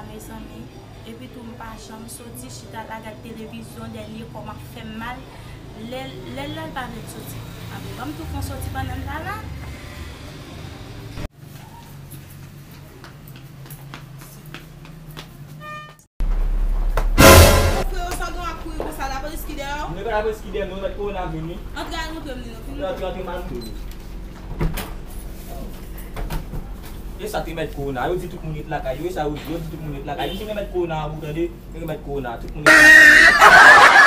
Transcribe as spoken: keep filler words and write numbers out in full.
Mezanmi, epi tou m pa janm soti chita la gad televizyon, dènye kò m ap fè m mal. Lè lè lè l pa vle soti. Anben, ban m tou fon soti pandan m pa la. Freo, sa gen w ap kouri konsa, lapolis ki dèyè w? Nou pa lapolis ki dèyè m, nou, remèd kowona vini. Antre al montre m li non, vin. Antre, antre, antre, m al montre w. E sa te remèd kowona, yo di tout moun ret lakay yo, e sa yo di, yo di tout moun ret lakay yo. Vin remèd kowona an pou tande, vin remèd kowona, tout moun ret lakay yo.